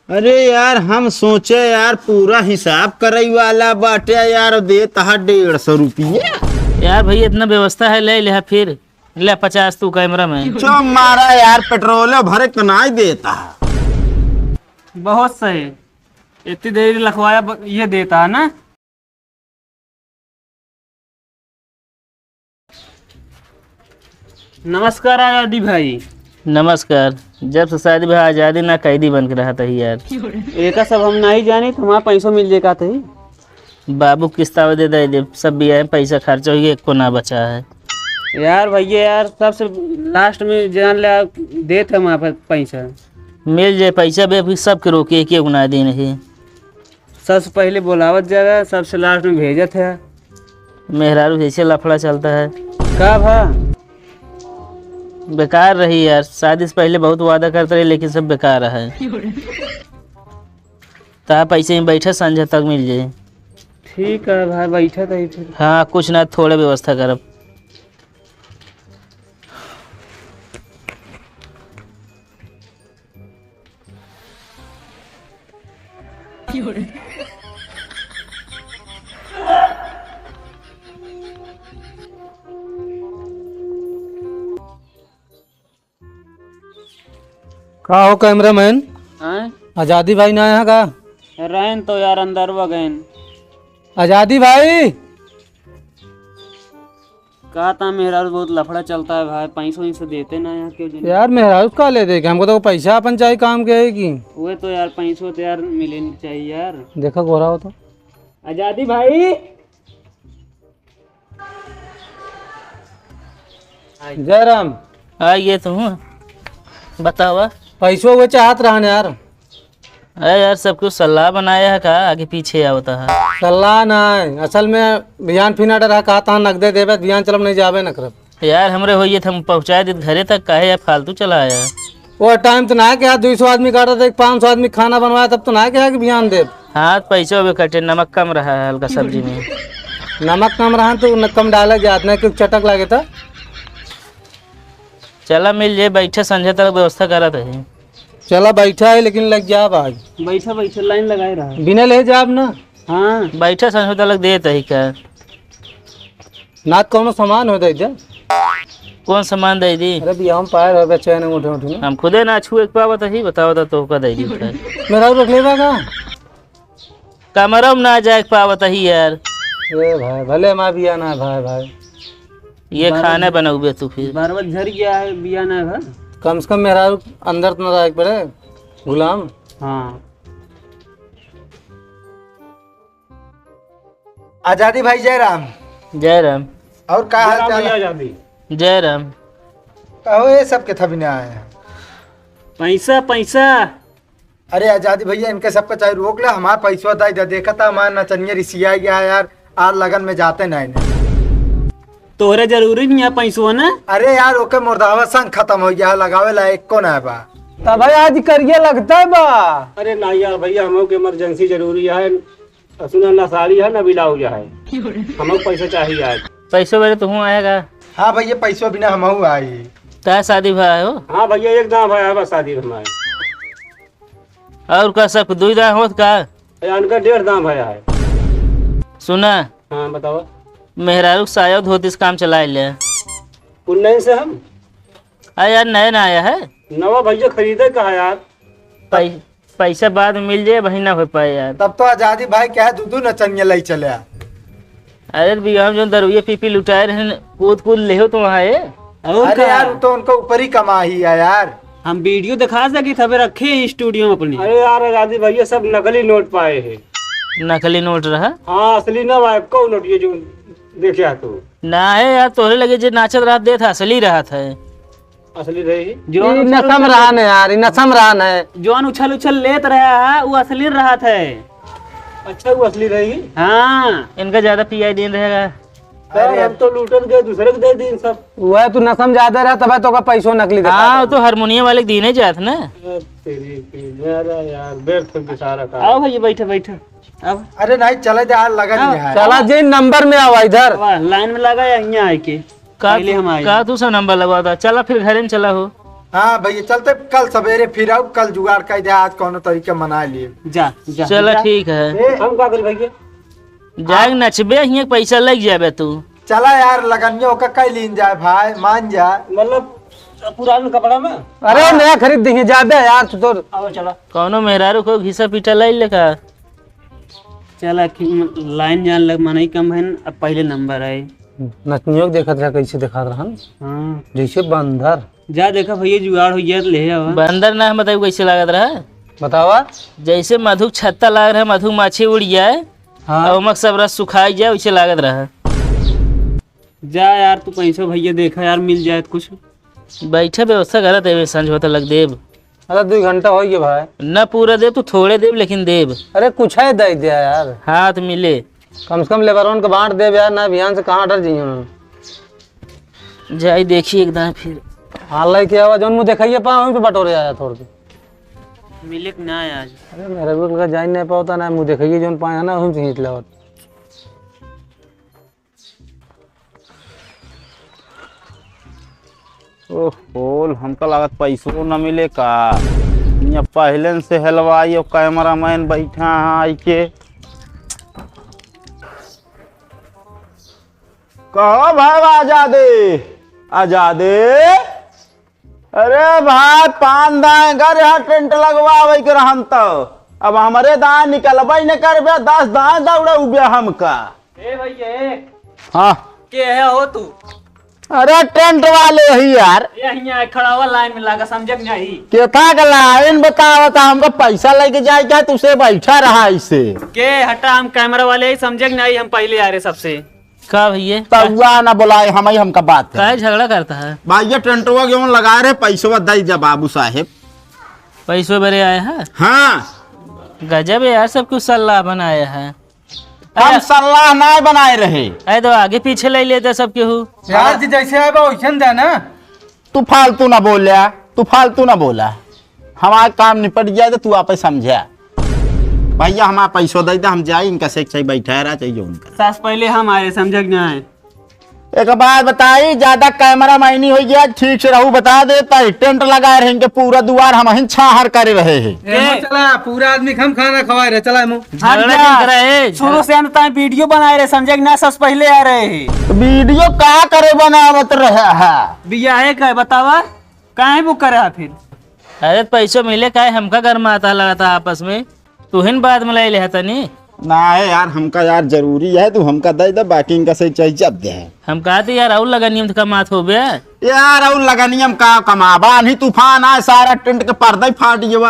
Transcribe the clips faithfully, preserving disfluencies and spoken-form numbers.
अरे यार, हम सोचे यार, पूरा हिसाब करई वाला बाटे यार, देत हा डेढ़ सौ रुपया। यार भैया, इतना व्यवस्था है, ले ले फिर। ले पचास तू कैमरा में। चो मारा यार, पेट्रोल भरे के नाई देता। बहुत सही, इतनी देर लखवाया ब-, ये देता है ना। नमस्कार आजादी भाई। नमस्कार। जब से शादी भा आजादी ना कैदी बन के रहत ही यार। एका सब हम नहीं जानी, तुम्हारा पैसों मिल जाए का तही। बाबू किस्तावे दे दे, दे, सब बियाह में पैसा खर्चा हो गया, एको ना बचा है। यार भैया यार, सबसे लास्ट में जान ले, देत है वहाँ पर पैसा। मिल जाए पैसा बे, अभी सबके रोके, एक एक ना दे नहीं। सबसे पहले बोलावत जावे, सबसे लास्ट में भेजत है। मेहरारू जैसे लफड़ा चलता है। का भा? बेकार रही यार, शादी से पहले बहुत वादा करते रहे, लेकिन सब बेकार है। ता पैसे में बैठे, संझा तक मिल जाए। ठीक है भाई, बैठा तो ही फिर। हाँ, कुछ ना, थोड़ा व्यवस्था करब। का हो कैमरामैन? हैं? आजादी भाई ना आया का? रहन तो यार, अंदर वो गए। आजादी भाई! का ता मेहरारू बहुत लफड़ा चलता है भाई, पैसों वैसों देते ना यहाँ क्यों जन? यार मेहरारू का ले दे के, हमको तो पैसा अपन चाहिए काम के है कि। वो तो यार पैसों तो यार मिले नहीं चाहिए यार। देखा गोरा हो तो। आजादी भाई। जयराम। आ, ये तो हूँ। बतावा। पैसों वो चाहत रहन यार। अरे यार, सब कुछ सलाह बनाया है का? आगे पीछे आवता है। सलाह ना है, असल में बिहान फिना डर है, कहा था नगदे देवे, बिहान चलब नहीं जावे न करब। यार, हमरे होइए तो हम पहुँचाए देत घरे तक, काहे यार फालतू चलाया? वो टाइम तो ना है कि यार, दो सौ आदमी काटा था, एक पाँच सौ आदमी खाना बनवाया, तब तो ना है कि यार कि बिहान देब। हाँ, पैसों भी कटे, नमक कम रहा है हल्का सब्जी में। नमक कम रहा तो न कम डाला जात, नहीं कि चटक लागे था। चला मिल जाए, बैठे संझे तक व्यवस्था करत है। चला बैठा है, लेकिन लग जाब आज। बैठा, बैठा, लाइन लगाए रहा। बिना ले जाब ना। हाँ। बैठे संझे तक देत है का? ना कौनो सामान हो दे दे। कौन सामान दे दी? अरे बियाह में पायल हो, चैन, अंगूठे, अंगूठे ना। हम खुदे ना छुए के पावत ही, बताओ तो, तो का दे दी? मेहरारू रख लेबा का? कमरा में ना जाए के पावत ही यार। ए भाई, भले माँ बिया ना भाई, भाई। ये बारह खाने बनाऊबे तू फिर। बारह बजे झर गया है, बिया ना है। कम से कम मेहरारू अंदर तो ना जाए के पड़े, गुलाम। हाँ। आजादी भाई, जय राम। जय राम। और का जय हाल राम चाल भैया, है? आजादी। जय राम। कहो, ये सब के थबी ना आए हैं। पैसा, पैसा। अरे आजादी भैया, इनके सबका चाहे रोक ले, हमार पैसवा दे दे। देखा था हमार नचनिया रिसिया गया है यार, आर लगन में जाते नहीं ने। तोहरे जरूरी नहीं है पैसवा ना? अरे यार, ओके मुर्दावा संग खत्म हो गया, लगावे लायक को ना बा। तब भाई आज करिया लगता है बा। अरे ना यार भैया, हम लोग के इमरजेंसी जरूरी है। सुना, ना साड़ी है ना ब्लाउज है, हम लोग पैसा चाहिए आज। पैसो बेरे तू आएगा? हाँ भैया, पैसो बिना हम आई। तय शादी भा हो? हाँ भैया, एक दाम है बस शादी हमारे। और का सब दुई दाम होत का? अरे, इनका डेढ़ दाम है, है। सुना। हाँ, बताओ। मेहरारू के साया धोती से काम चलाए ले। उन्नीस से हम? अरे यार, नया ना आया है। नवा भैया खरीदे का है यार? पै-, पैसा बाद में मिल जाए, वही ना हो पाए यार। तब तो आजादी भाई क्या है, दू दू नचनिया लाई चले आ। अरे भैया, हम जो दरुए पी पी लुटाए रहे, कूद कूद ले हो तो वहाँ है। और अरे का? यार, वो तो उनका ऊपर ही कमाई है यार। हम वीडियो दिखा सकी था, रखे हैं स्टूडियो में अपने। अरे यार, आजादी भैया सब नकली नोट पाए हैं। नकली नोट रहा? हाँ, असली ना भाई, कौन नोट ये जो देखे आ तू? ना है यार, तोहरे लगे जे नाचत रहत देत है, असली रहत है। असली रही। जो ई उछल नशम उछल रहन है यार, ई नशम रहन है। जौन उछल उछल लेत रहा है, वो असली रहत है। अच्छा, वो असली रही? हाँ। इनका ज्यादा पियाई दिन रहेगा। अरे, हम तो लूटत गए, दूसरे को दे दी सब। वह तू नशम ज्यादा रहा, तब तो का पैसो नकली दिखा हाँ, रहा। तो हारमोनियम वाले के दीने जात ना। अरे तेरी की, मेरा यार, व्यर्थ की सारा काम। आओ भैया, बैठो, बैठो। अब अरे नहीं, चले जा, लगा हाँ। नहीं है। चला जे नंबर में आवा इधर। वाह, लाइन में लगा या यहाँ आए के? का पहले तू, हम आए। का तू सा नंबर लगवा था? चला फिर घरे में चला हो। हाँ भैया, चलते कल सवेरे फिर आओ, कल जुगाड़ कर दे, आज कौनो तरीके मना लिए। जा, जा, चला जा। ठीक है। ए, हम का करी भैया? जाए नचबे, हियाँ पैसा लग जाबे तू। चला यार, लगनिया ओका कई लीन जाए भाई, मान जा। मतलब पुरान कपड़ा में? अरे हाँ। नया खरीद देंगे, जाबे यार तू तो। आओ चला। कौनो मेहरारू को घिसा पीटा लाई लेखा। चला कि लाइन जान लग मनई कम है न, अब पहले नंबर आए। नचनियों के देखत रहा, कैसे देखत रहन। हाँ। जैसे बंदर। जा देखा भैया, जुगाड़ हो गया तो ले आवा। बंदर ना हम बताऊ कैसे लागत रहा। बतावा। जैसे मधु के छत्ता लाग रहा, मधु माछी उड़ जाए, हाँ। और ओमक सब रस सुखाई जाए, वैसे लागत रहा। जा यार, तू पैसा भैया देखा यार, मिल जाए तो कुछ। बैठा व्यवस्था करत है, संझ होता लग देब। अरे, दो घंटा हो गया भाई। न पूरा देब, तू थोड़े देब, लेकिन देब। अरे, कुछ है दे दिया यार। हाथ मिले। कम से कम लेबरवन के बांट देब यार, ना बिहान से कहाँ डर जाइए उन्होंने। जाई देखी एक दाएं फिर। हाँ, लेके आवा, जौन मुँह देखाइए पाए, वहीं पे बटोरे आया थोड़ के। मिले के ना आज। अरे, मेरे को उनका जाइन नहीं पावता ना, मुँह देखाइए, जौन पाए है ना, वहीं से खींच लेवत। ओहो, हमका लागत पैसो न मिले का। यहाँ पहले से हलवाई और कैमरामैन बैठा है आई के। कहो भाई आजादे, आजादे। अरे भाई, पान दाएं घर यहाँ टेंट लगवावे के रहन तो। अब हमरे दाएं निकलबे न करबे, दस दाएं दौड़े उबे हमका। ए भैया, ए। हाँ। के है हो तू? अरे टेंट वाले ही यार। ये हियाँ खड़ा हुआ लाइन में लागा, समझे कि नहीं? केथा के लाइन बतावत, हमका पैसा लेके जाए के है, तुसे बैठा रहा इसे। के हटा, हम कैमरा वाले ही, समझे कि नहीं? हम पहले आ रहे सबसे। का भैया? तउआ ना बोलाए, हम ही हमका बात है। काहे झगड़ा करता है? भाई ये टेंटवा के ओन लगाए रहे, पैसवा दे जा बाबू साहेब। पैसो बरे आए हैं? हाँ। गजब है यार, सब कुछ सल्लाह बनाया है। हम अरे सल्लाह ना बनाए रहे। अरे तो आगे पीछे ले लेते सब केहू। यार जी जैसे आए बा वैसे न दे ना। तू फालतू ना बोल्या, तू फालतू ना बोला। हमारा काम निपट गया तो तू आपे समझा। भैया हमारा पैसो दे दे, हम जाए, इनका से चाहे बैठा रहा, चाहे जो उनका। सास पहले हम आए, समझे कि ना आए? एक बात बताई, ज्यादा कैमरा मैनी हो गया, ठीक से रहू बता दे, ताई टेंट लगाए रहे, इनके पूरा दुआर हम ही छाहर करे रहे हैं। ए, मत चला, पूरा आदमी के हम खाना खवाए रहे, चला मु। झगड़ा हट जा। क्यों करे? शुरू से अंत ताई वीडियो बनाए रहे, समझे कि ना, सास पहले आ रहे हैं। तो वीडियो का करे बनावत रहे है? बियाहे का है, बतावा? काहे बुक करे हा फिर? अरे पैसो मिले काहे हमका गरमाता लड़ता आपस में? तुहिन बाद में ले लेहा तनी। ना है यार, हमका यार जरूरी है, तू हमका दे दे, बाकी इनका से चाहे जब दे है। हम कहा थे यार, और लगनियम तो कमात होबे। यार और लगनियम का कमाबा, आन्ही तूफान आए, सारा टेंट के पर्दा ही फाट गया।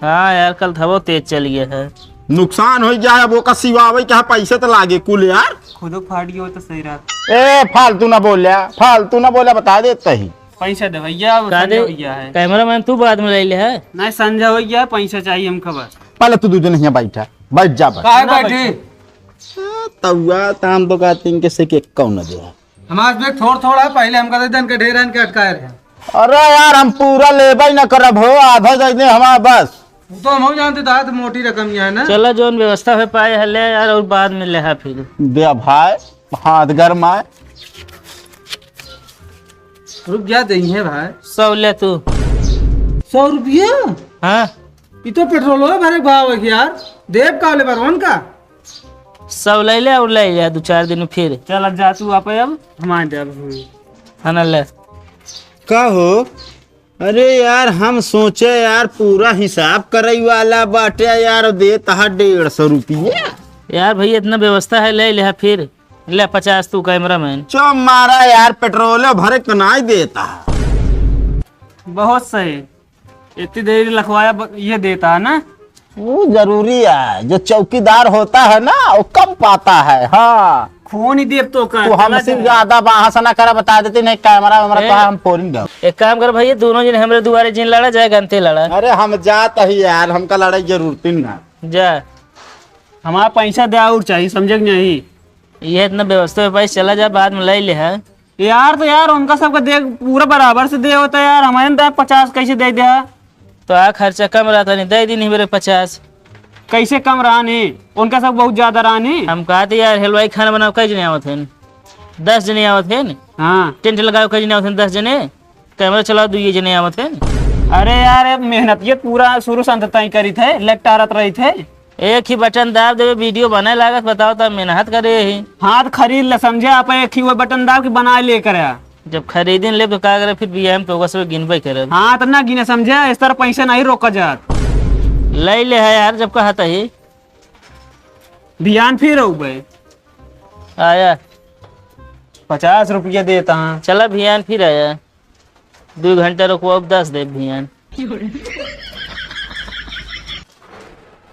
हाँ यार, कल थवो तेज चल गया है। नुकसान हो जाए, अब ओका सिवावे के है, पैसे तो लागे कुल यार। खुदो फाट गयो तो सही रहत। ए, फालतू ना बोल्या, फालतू ना बोल्या, बता देत ही। पैसा दे भैया, वो का संझा दे? हो गया है। कैमरामैन तू बाद में ले ले है। नहीं, संझा हो गया है, पैसा चाहिए हमका बस। पहले तू दू जन यहाँ बैठा, बैठ जा बस। काहे ना बैठी? बैठा। तउआ ताम तो कहते इनके से के कौन दे। हमारे देख थोड़ थोड़ा है, पहले हमका दे दे, इनके ढेर इनके अटकाए रहे। अरे यार, हम पूरा लेबे न करब हो, आधा दे दे हमारा बस। वो तो हम जानते दादा, तो मोटी रकम ही है ना। चला, जौन व्यवस्था हो पाए है ले यार, और बाद में ले हा फिर। दे भाई, हाथ गरमाए। रुक जा, दे है भाई। सौ ले तू। सौ रुपया? हाँ। ये तो पेट्रोल है, भरे भाव है यार। देव का ले बरवन का? सौ ले ले और ले जा दो चार दिन में फिर। चल, अब जा तू आप, अब हम आ जाब। हाँ ना, ले। का हो? अरे यार, हम सोचे यार, पूरा हिसाब करई वाला बाटे यार, देत हा डेढ़ सौ रुपया। यार भैया, इतना व्यवस्था है, ले ले फिर। ले पचास तू कैमरामैन। चुप मारा यार, पेट्रोल भरे के नाई देता। बहुत सही। इतनी देर लखवाया ब-, ये देता है ना? वो जरूरी है, जो चौकीदार होता है ना, वो कम पाता है। हाँ। खून ही देव तो का, तू चला हमसे जा। ज्यादा बहस ना करा, बता देती नहीं, कैमरा वैमरा ए, तो हम फोन दो। एक काम कर भैया, दोनों जन हमरे दुआरे जिन लड़ा, चाहे गनते लड़ा। अरे हम जात ही यार, हमका लड़ाई जरूरत ही ना। जा। हमारा पैसा दे और चाहिए, समझे कि नहीं? ये इतना व्यवस्था है भाई, चला जा, बाद में ले ले है। यार, तो यार, उनका सबका देख, पूरा बराबर से दे होता यार, हमारे तो पचास कैसे दे दिया? तो आ खर्चा कम रहता नहीं, दे दी नहीं मेरे पचास। कैसे कम रहा नहीं? उनका सब बहुत ज्यादा रहा नहीं। हम कहा थे यार, हलवाई खाना बनाओ, कई जने आवत हैं? दस जने आवत हैं। हाँ। टेंट लगाओ, कई जने आवत हैं? दस जने। कैमरा चलाओ, दुइये जने आवत है। अरे यार, अब मेहनत ये पूरा शुरू से अंत ताईं करी थे, लेट टारत रही थे। एक ही बटन दाब देबे, वीडियो बने लागत, बताओ त मेहनत करे ही। हाँ, तो खरीद ले, समझे, आप एक ही वो बटन दाब के बना ले करे। जब खरीदिन लेब तो का करे, फिर बियाह में तो ओकरा सब गिनबे करब। हाँ, तो ना गिने, समझे, इस तरह पैसा नहीं रोका जात। ले ले है यार, जब कहत ही। बिहान फिर अउबे। आया। पचास रुपया देता हाँ। चला बिहान फिर आया। दो घंटा रुकवाओ, दस दे बिहान।